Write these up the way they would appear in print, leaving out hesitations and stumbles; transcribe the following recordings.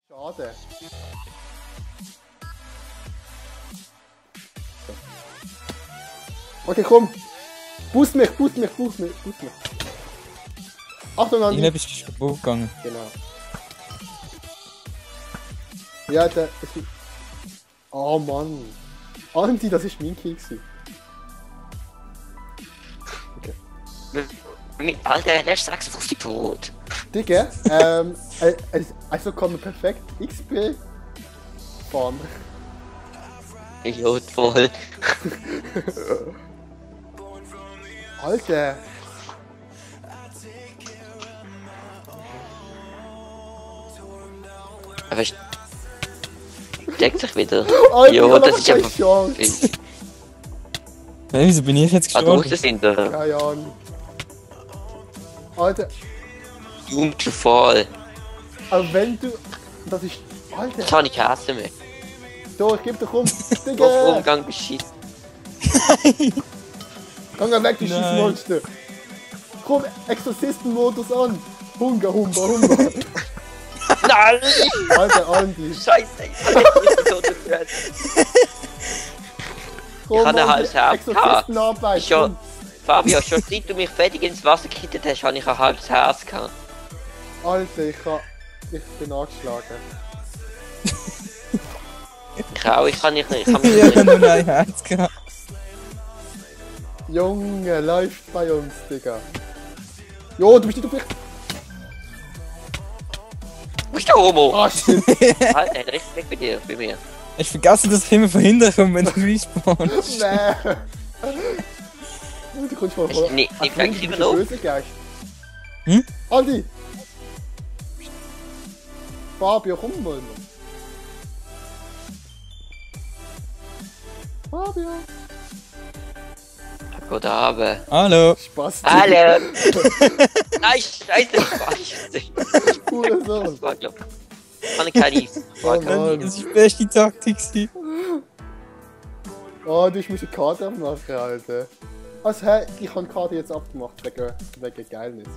Schade. Okay, komm. Boost mich. Achtung, Andi. Ich bist kaputt gegangen. Genau. Ja, der ist... Oh Mann. Andi, das ist mein Kill gewesen. Okay. Alter, der ist 56 tot. Digga, also kann man perfekt XP fahren. Idiot, voll. Alter. Aber ich... Deckt sich wieder. Alter, Jo, das ist keine einfach... Chance. Hey, wieso bin ich jetzt Ah, du gestorben? musst in der Keine Ahnung. Alter, Doom to Fall. aber wenn du... Das ist... Ich Alter, kann nicht hassen mehr. so, ich geb dich um. Auf Digga! Umgang beschissen. Geh mal weg, du Nein. Schissmonster. Komm, Exorzistenmodus an. Hunger. Nein! Alter, Andi. Scheiße, ich hab nicht so gehört. Komm, Ich habe ein Andi, halbes Herz gehabt. Exorzistenarbeit. Ich schon... komm. Fabio, schon seit du mich fertig ins Wasser gekittet hast, habe ich ein halbes Herz gehabt. Alter, ich bin angeschlagen. Ich kann mich Ich habe nur noch ein Herz gehabt. Junge, läuft bei uns, Digga. Jo, du bist nicht auf mich. Wo ist der Homo? Ah, shit. Alter, der ist weg bei dir, bei mir. Ich vergesse, dass ich immer verhindern kann, wenn du respawnst. Nee. Du kommst voll Ich- nee, Ach, ich bleib du bist lieber ein noch. böser Geist. Hm? Andi! Fabio, komm mal noch. Fabio! Gut Abend. Hallo. Spaß. Hallo! Nein, scheiße, das war ich. Cooler Sohn. Das war glaub ich. Kann ich keine Oh Mann. Das war die beste Taktik. Oh, du musst eine Karte abmachen, Alter. Also, hä? Ich habe die Karte jetzt abgemacht, wegen Geilnis.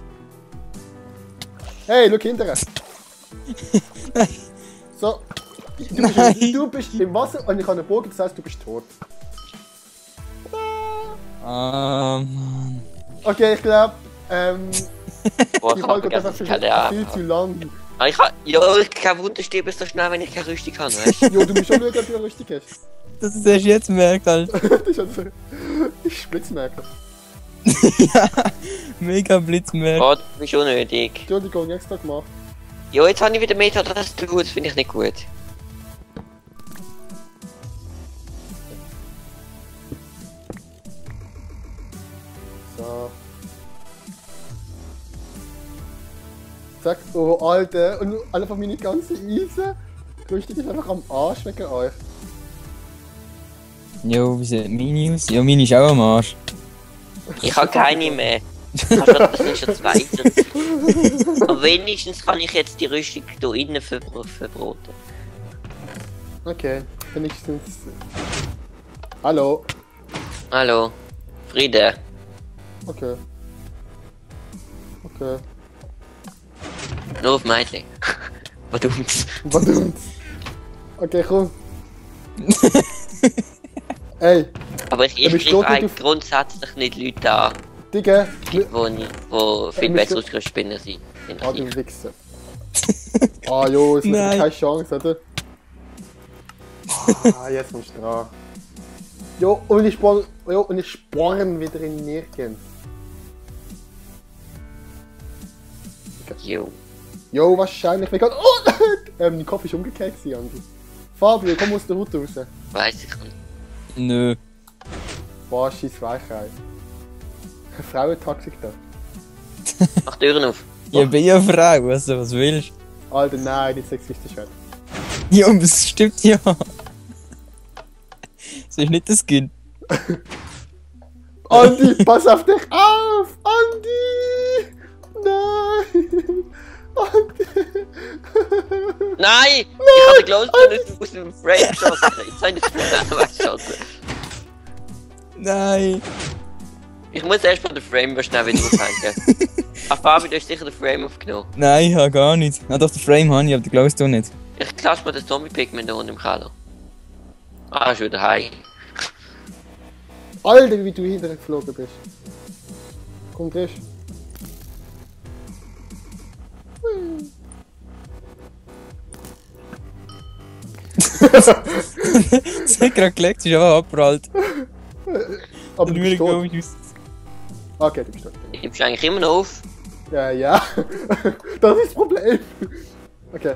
Hey, schau hinterher! So. Du bist im Wasser und ich habe einen Bogen, das heißt, du bist tot. Ah, Mann. Okay, ich glaube, Boah, die ich hab Folge geht vergessen, einfach dass ich keine Ahnung viel habe. zu lang. Ah, ich kann... Ja, ich kann Wunderstäbe so schnell, wenn ich keine Rüstung kann, weißt du? Jo, du musst schon schauen, ob du richtig hast. Dass du es erst jetzt merkt, Alter. Das ist also... Ich Blitzmerker. Ja, mega Blitzmerk. Oh, das ist unnötig. Entschuldigung, extra gemacht. Jo, jetzt habe ich wieder Meta, das tut, das finde ich nicht gut. So. Zack, oh Alter, und einfach meine ganze Eisen. Rüstung ist einfach am Arsch wegen euch. Jo, wie sieht meine aus? Ja, meine ist auch am Arsch. Ich habe keine mehr. Das ist schon zweite. Aber wenigstens kann ich jetzt die Rüstung hier innen verbroten. Okay, wenigstens. Hallo. Hallo. Friede. Okay. Okay. Nur auf Mädchen. Verdammt. Verdammt. Okay, komm. Ey, Aber ich bist greife du eigentlich auf- grundsätzlich nicht Leute an, Digga. die viel bist besser du- ausgerüstet sind als ich. Ah, du Wichser. Ah, jo, es hat Nein. keine Chance, oder? Ah, jetzt kommst du dran. Jo, und ich sporn wieder in nirgends. Jo. Jo, wahrscheinlich. Oh, mein Kopf ist umgekehrt, Andi. Fabio, komm aus der Hut raus. Weiß ich nicht. Nö. Boah, scheiß Weichheit. Frauentaktik da. Mach Türen auf. Ja, bin ja eine Frau, also was willst Alter, nein, nicht sexistisch werden. du? Ja, das stimmt ja. Das ist nicht das Skin. Andi, pass auf dich auf! Andi! Nein! Andi! Nein! Ich habe geglaubt, du nicht aus dem Frame geschossen. Jetzt habe ich das geschossen. Nein. Ich muss erst mal den Frame schnell wieder aufhängen. Ach, Fabi, du hast sicher den Frame aufgenommen. Nein, ich habe gar nicht. Ah, doch, den Frame habe ich, aber den glaubst du nicht. Ich lasse mir das Zombie-Pigment da unten im Keller. Ah, ist wieder heim. Alter, wie du hinterher geflogen bist. Komm, Trish. Das hat gerade gelegt, ist aber abprallt. Aber du bist tot. komisch aus. Okay, du bist tot. Ich bist eigentlich immer noch auf. Ja, ja. Das ist das Problem. Okay.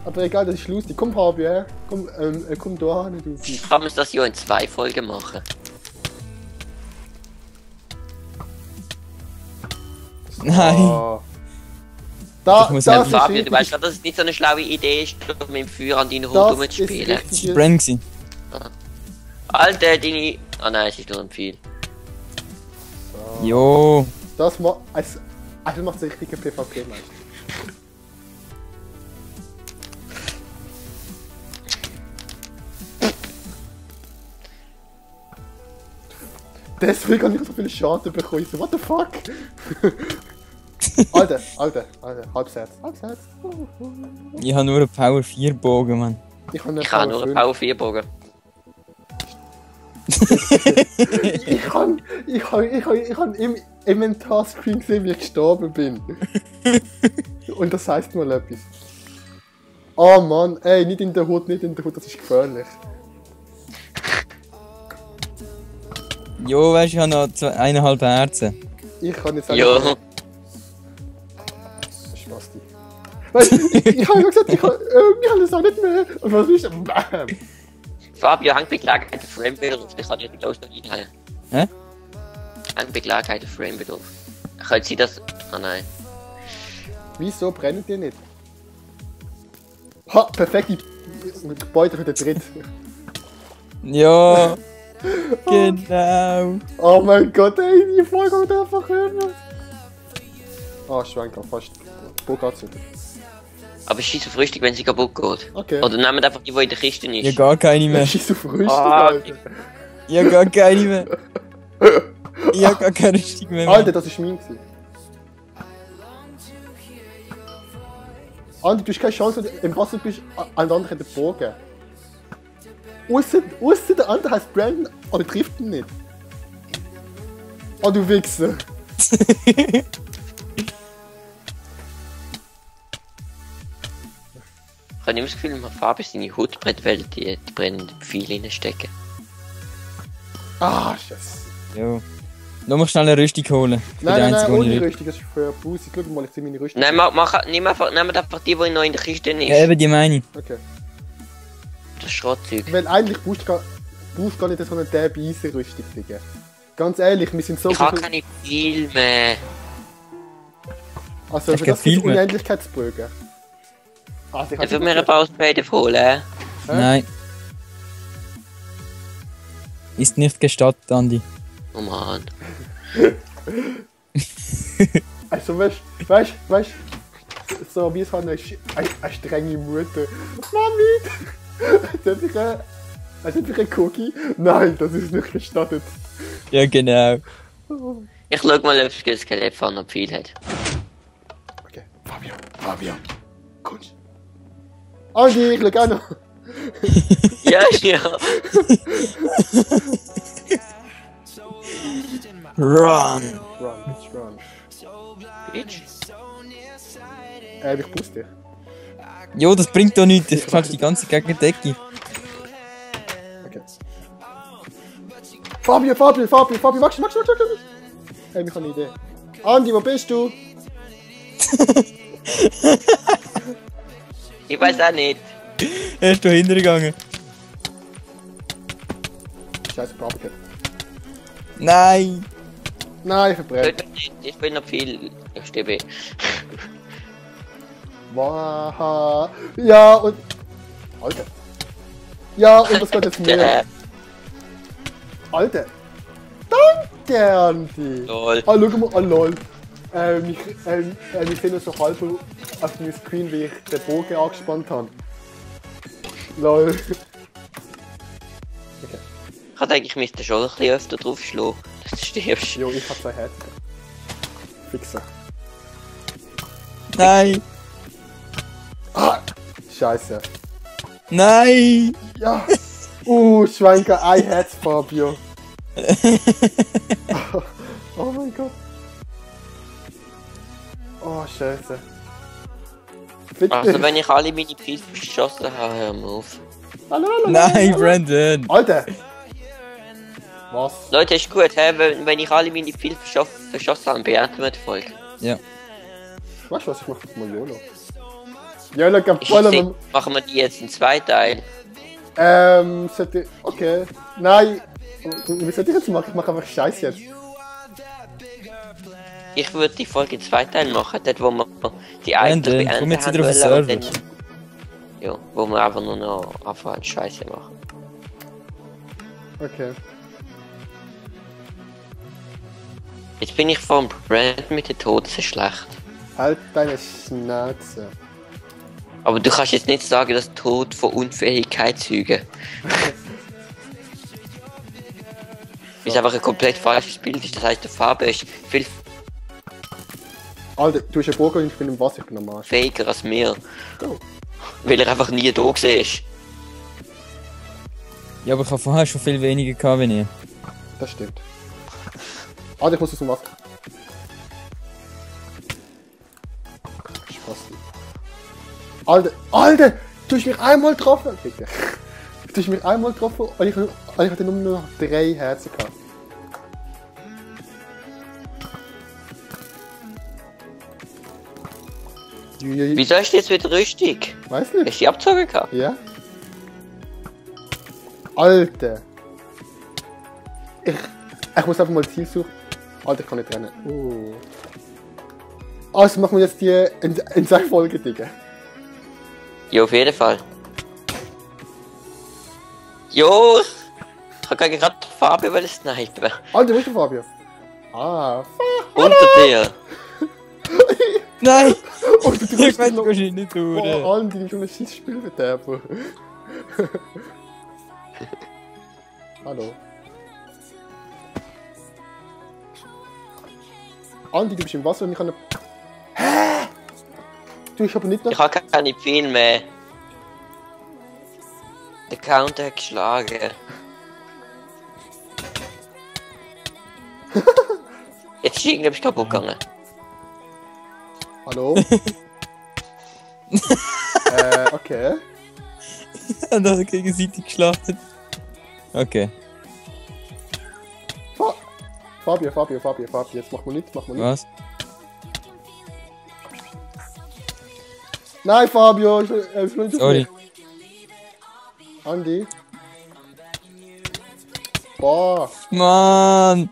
Aber egal, das ist lustig. Komm, Fabi, ja. Komm da hin, du. Kann man das ja in 2 Folgen machen. Nein. Ah. Da, Ich muss das helfen. ist Fabio, richtig. du weißt schon, dass es nicht so eine schlaue Idee ist, mit dem Feuer an deinen Hut Das ist rumzuspielen. Das richtig. war Brand gewesen. Alter, deine... Ah nein, es ist nur ein viel. Jo. Das macht. Also macht es richtige PvP-Meister. Deswegen habe ich so viele Schaden bekommen. So, what the fuck? Alter, Halbsatz. Ich habe nur einen Power 4 Bogen, Mann. Ich habe Ich habe nur einen Power 4 Bogen. Ich habe im Inventarscreen gesehen, wie ich gestorben bin. Und das heisst mal etwas. Oh Mann, ey, nicht in der Hut, das ist gefährlich. Jo, weißt du, ich habe noch 1,5 Herzen. Ich kann jetzt Jo. Spasti. Weißt du, ich habe ja gesagt, wir haben das auch nicht mehr. Und was ist denn? Bam! Fabio, Handbegleitheit auf Framebedarf, ich kann nicht los noch reinhalten. Hä? Handbegleitheit auf Framebedarf. Könnte sie das... Ah nein. Wieso brennen die nicht? Ha, perfekt, die Gebäude für den Dritt. Ja. Genau. Oh mein Gott, ey, die Folge kommt einfach rüber. Ah, Schwenker, fast. Burg anzünden. Aber schieß auf Rüstung, wenn sie kaputt geht. Okay. Oder nehmt einfach die, die in der Kiste Ich ist. habe gar keine mehr. Schieß auf Rüstung, Ah, Alter. Ich habe gar keine mehr. Ich habe gar keine Rüstung mehr. Alter, das ist mein gewesen. Alter, du hast keine Chance, wenn du im Wasser bist, an der anderen den Bogen. Ausser der andere heißt Brandon, aber trifft ihn nicht. Oh, du Wichser. Ich habe immer das Gefühl, Fabio seine Haut brennt, weil die brennenden Pfeile reinstecken. Ah, Scheiße. Jo. Nur mal schnell eine Rüstung holen. Ich bin der Nein, Einzige, der ohne nicht- Rüstung, das ist für Pussy. Schau mal, ich zieh meine Rüstung. Nein, nehmt einfach die noch in der Kiste ist. Ja, eben die meine ich. Okay. Das Schrottzeug. Weil eigentlich brauchst du gar nicht so eine derbe Rüstung, Digga. Ganz ehrlich, wir sind so Ich habe keine Pfeile mehr. Also, Ich für hab das viel gibt mehr. Unendlichkeitsbögen. Also, ich Dann würde mir ein Pause holen. Hä? Nein. Ist nicht gestattet, Andi. Oh Mann. Also, weißt so wie es eine strenge Mutter. Mami! Als ob ich ein Cookie? Nein, das ist nicht gestattet. Ja, genau. Ich schau mal, ob das Skelett von einer Pfeil hat. Okay, Fabio, kommst. Andi, ich schau auch noch. Ja, ja. Run! Run. Bitch. Ich puste dich. Jo, das bringt doch nichts. Ich klatsch die ganze gegen die Decke. Okay. Fabio, Max. Hey, ich habe eine Idee. Andi, wo bist du? Ich weiß auch nicht. Er ist da hintergegangen. Scheiße, Pumpkin. Nein! Nein, ich verbrenne. Ich bin noch viel. Ich stehe. Waha. Ja, und... Alter. Ja, und was geht jetzt mehr? Alter. Danke, Andi. Lol. Ah, schau mal, ah, lol. Wir sehen so halb auf dem Screen, wie ich den Bogen angespannt habe. Lol. Okay. Ich hatte eigentlich müsste schon ein bisschen öfter drauf schlagen, dass du stirbst. Jo, ich hab 2 Herzen. Fixer. Nein! Ah, Scheiße. Nein! Ja. Schwenker, ein Herz, Fabio. Oh mein Gott. Oh, Scheiße. Bitte. Also wenn ich alle meine Pfeile verschossen habe, hör mal auf. Nein, Brandon! Alter! Was? Leute, ist gut, hä? Wenn ich alle meine Pfeile verschossen habe, beenden wir die Folge. Ja. Weißt du was, ich mach das mal YOLO. YOLO gab Ich voll seh, machen wir die jetzt in 2 Teilen. sollte. Okay. Nein. Wie soll ich jetzt machen? Ich mach einfach Scheiß jetzt. Ich würde die Folge in 2 Teilen machen, dort wo wir die eigentlich Brandon, komm jetzt beenden wieder auf den wollen und Server. dann... Ja, wo wir einfach nur noch einfach Scheiße machen. Okay. Jetzt bin ich vom Brand mit den Toten so schlecht. Halt deine Schnauze. Aber du kannst jetzt nicht sagen, dass Tod von Unfähigkeit zeugen. Ist einfach ein komplett falsches Bild. Das heißt, der Fabio ist viel Alter, du hast einen Bogen und ich bin im Wasser, ich bin am Arsch. fähiger als mir. Go. Weil er einfach nie da gesehen ist. Ja, aber ich habe vorher schon viel weniger gehabt wie ihr. Das stimmt. Alter, ich muss aus dem Wasser. Spaß. Alter! Du hast mich einmal getroffen! Bitte. Du hast mich einmal getroffen und ich hatte nur noch 3 Herzen gehabt. Wieso ist die jetzt wieder rüstig? Weiß Hast du nicht. die abgezogen gehabt? Ja? Alter! Ich muss einfach mal Ziel suchen. Alter, ich kann nicht rennen. Also machen wir jetzt die in 2 Folgen, Digga. Ja, auf jeden Fall. Jo! Ich hab gerade Fabio snipen. Alter, wo ist der Fabio? Ah, Unter dir. Nein! oh, du Ich bist weiß noch... wahrscheinlich nicht durch. Oh, allen, die schon ein scheiß Spiel verderben. Hallo. Andi, du bist im Wasser und ich kann... Hä? Du, ich habe nicht noch... Ich habe keine Pfeile mehr. Der Counter hat geschlagen. Jetzt ist irgendetwas kaputt gegangen. Hallo? Okay. Und dann gegenseitig geschlachtet. Okay. Fabio, jetzt mach mal nichts, Was? Nein, Fabio, ich will nicht auf Sorry. mich. Andi. Boah. Mann!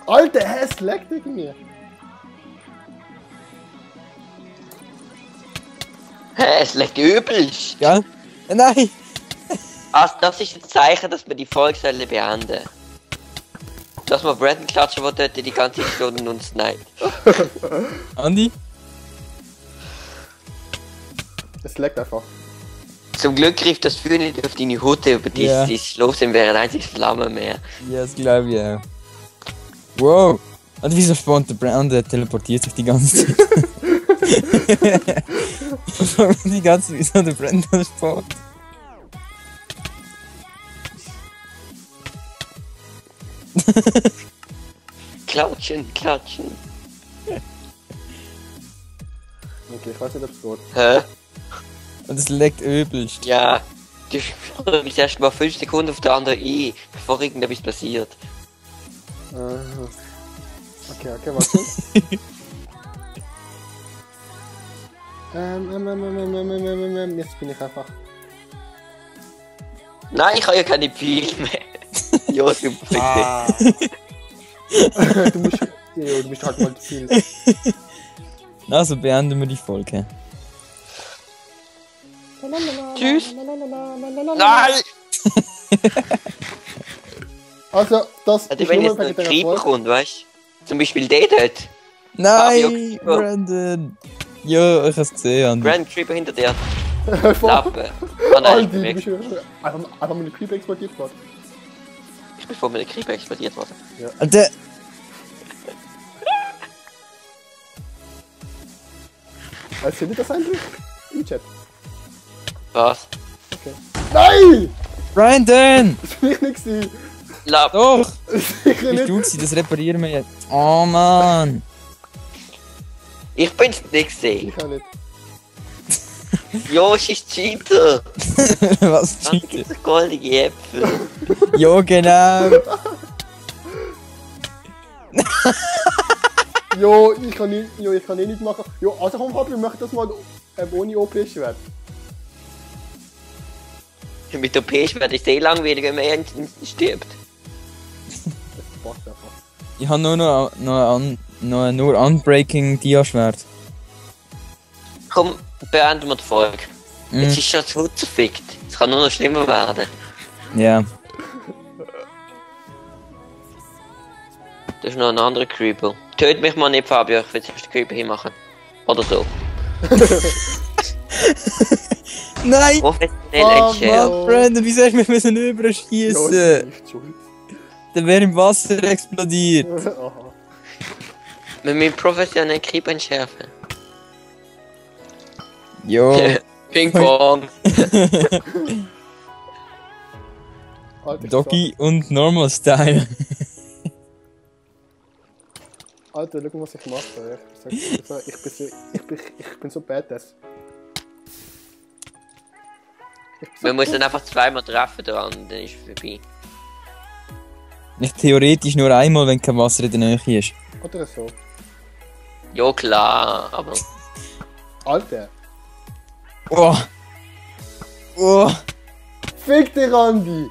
Alter, es leckt irgendwie. Hä, es leckt übelst. Ja? Nein! Also, das ist ein Zeichen, dass wir die Folge sollen beenden. Dass wir Brandon klatschen, der dort die ganze Stunde uns sniped. Andi? Es leckt einfach. Zum Glück griff das Feuer nicht auf deine Hütte, über die Ja. es los sind, wäre ein einziges Flamme mehr. Ja, das glaube ich auch. Wow! Und wieso spawnt der Brand? Der teleportiert sich die ganze Zeit. Die ganze Zeit, wieso der Brand spawnt. Klatschen. Okay, ich weiß nicht, ob es geht. Hä? Und es leckt übelst. Ja. Du springst erst mal 5 Sekunden auf den anderen ein, bevor irgendetwas passiert. Okay, warte. Jetzt bin ich einfach. Nein, ich habe ja keine Pfeile mehr. Ja, super. Du musst halt mal viel. Also beenden wir die Folge. Tschüss. Nein! Also, das Also, ist wenn nur jetzt wegen ein der Creeper Folge. kommt, weißt du? Zum Beispiel der dort. Nein, Fabio. Brandon! Ja, ich hab's gesehen, Andi. Brand Creeper hinter dir. Voll. Lappen. Oh nein, Alter, ich bin du weg. bist einfach mit dem Creeper explodiert worden. Ich bin vor mir der Creeper explodiert worden. Alter! Seht ihr das eigentlich? Im Chat. Was? Okay. Nein! Brandon! Das bin ich nicht gewesen. Lab. Doch! Sicher Bist du nicht. gewesen, das reparieren wir jetzt. Oh Mann! Ich bin's nicht gesehen. Ich auch nicht. Josh ist Cheater. Was Dann cheatet? gibt's goldige Äpfel. Ja, genau! Jo, ich kann eh nicht machen. Jo, also komm Fabio, wir machen das mal ohne OP-Schwert. Mit OP werde ich sehr langweilig, wenn man stirbt. Das passt einfach. Ich habe nur Unbreaking Dia-Schwert. Komm, beenden wir die Folge. Mhm. Jetzt ist schon zu verfickt. Es kann nur noch schlimmer werden. Ja. Das ist noch ein anderer Creeper. Töt mich mal nicht, Fabio, ich will zuerst den Creeper hinmachen. Oder so. Nein! Professionell Oh entschärft. Mann, Brandon, wieso hast du mich müssen Jo, überschießen? ist nicht schuld. Der wäre im Wasser explodiert. Aha. Wir müssen professionell Creeper entschärfen. Jo. Ping Pong. Alter, ich Doggy und Normal Style. Alter, schau mal, was ich mache. Ich bin so badass. Wir müssen einfach zweimal treffen dran, dann ist es vorbei. Nicht theoretisch nur einmal, wenn kein Wasser in der Nähe ist. Oder so. Ja klar, aber Alter. Oh. Oh. Fick dich, Andi!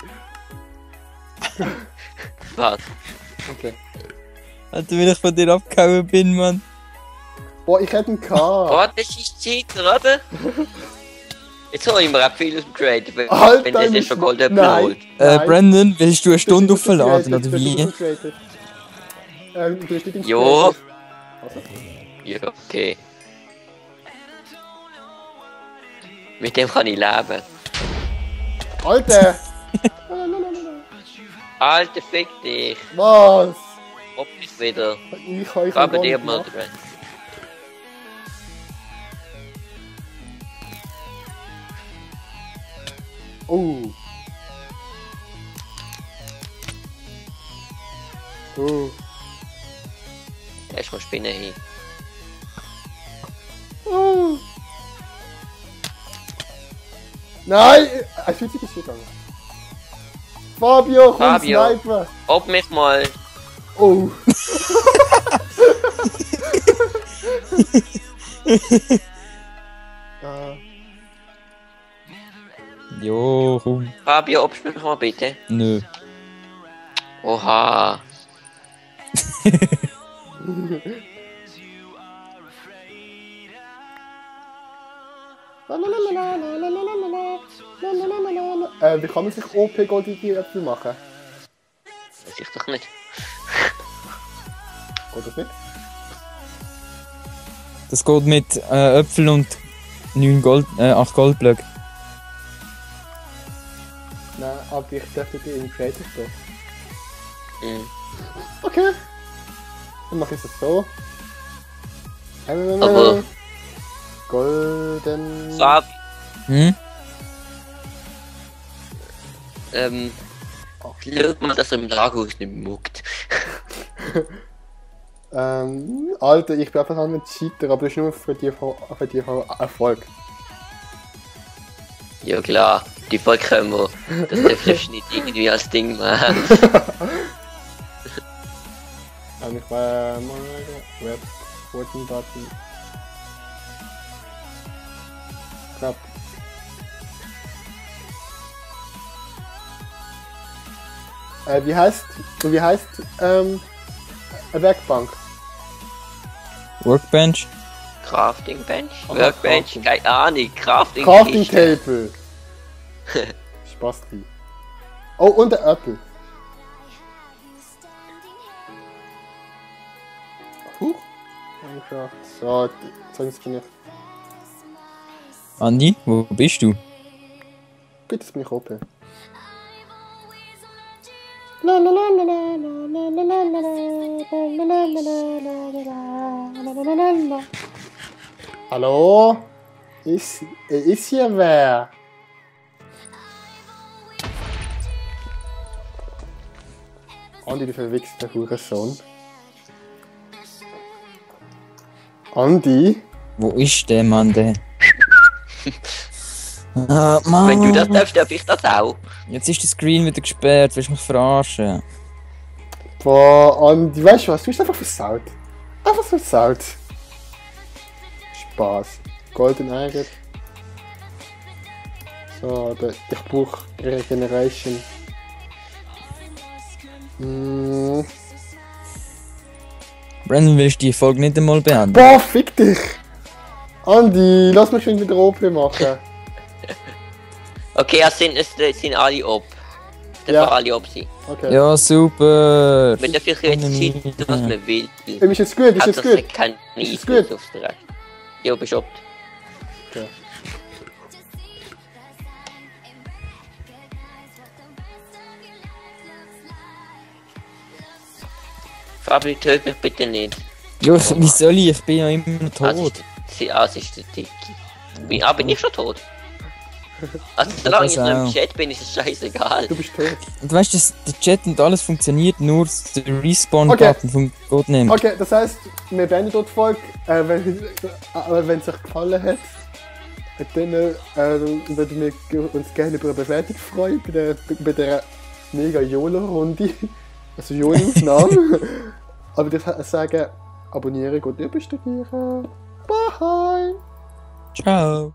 was? Okay. Alter, wenn ich von dir abgehauen bin, Mann. Boah, ich hätte einen K. Oh, das ist Cheater, oder? Jetzt hol ich mir auch viel aus dem Crate, wenn Alter, das jetzt schon Gold nein. holt. Nein. Brandon, willst du eine Stunde Das ist nicht aufladen, oder created, wie? das ist nicht created. Du hast nicht Jo. created. Also. Ja, okay. Mit dem kann ich leben. Alter! Alter, fick dich. Was? Ob ich wieder. Ich kann Aber gar dir nicht mal machen. dran. Oh. Oh. Erstmal Spinnen hin. Oh. Nein! Ein Schütze ist gegangen. Fabio, komm, Fabio. Sniper! Ob mich mal. Oh. Jo, komm. Fabio, ob mich mal bitte. Nö. Oha. Wie kann man sich OP-goldige Äpfel machen? Weiß ich doch nicht. Geht das nicht? Das geht mit Äpfel und 8 Goldblöcke. Nein, aber ich darf nicht in Creative stehen. Mhm. Okay. Dann mache ich es so. Aber- Golden. Fabio, Hm? schau mal, dass er im Lagerhaus nicht muckt. Alter, ich bin einfach ein Cheater, aber das ist nur für die Erfolg. Ja klar, die Folge können wir. Das darfst du nicht irgendwie als Ding machen. Ich war mal Web Voting Button. Knapp. Wie heißt eine Werkbank? Workbench? Crafting Bench? Oh, Workbench? Crafting. Keine Ahnung, Crafting Crafting Kiste. Table. Spaß drin. Oh, und der Apple. Huch. So, jetzt bin ich. Andi, wo bist du? Gut, jetzt bin ich OP. Hallo? Ist hier wer? Andi, du verwichster Hurensohn. Andi? Wo ist der Mann, der? Ah, Mann. Wenn du das darfst, darf ich das auch. Jetzt ist der Screen wieder gesperrt, willst du mich verarschen? Boah, Andi, weißt du was? Du bist einfach versaut. Einfach versaut. Spaß. Golden Eiger. So, ich brauche Regeneration. Brandon, willst du die Folge nicht einmal beenden? Boah, fick dich! Andi, lass mich schon wieder OP machen. Okay, es sind alle ob. Ja. Dürfen alle ob sein. Okay. Ja, super! Man darf jetzt schießen, was man will. Ist jetzt gut, ist jetzt Hauptsache, gut. es kein Ist Einfluss gut. aufs Recht. Ja, bist ob. Okay. Fabi, töt mich bitte nicht. Ja, wie soll ich? Ich bin ja immer noch tot. Es ist der Dicke. Ah, bin ich schon tot? Also, solange ich noch im Chat bin, ist es scheißegal. Du bist tot. Und weißt du, der Chat und alles funktioniert, nur der Respawn-Button von Codename. Okay, das heisst, wir beenden dort die Folge. Wenn es euch gefallen hat, dann würden wir uns gerne über eine Bewertung freuen bei der mega YOLO-Runde. Also YOLO-Aufnahme. Aber ich sagen, abonnieren und überstudieren. Bye! Ciao!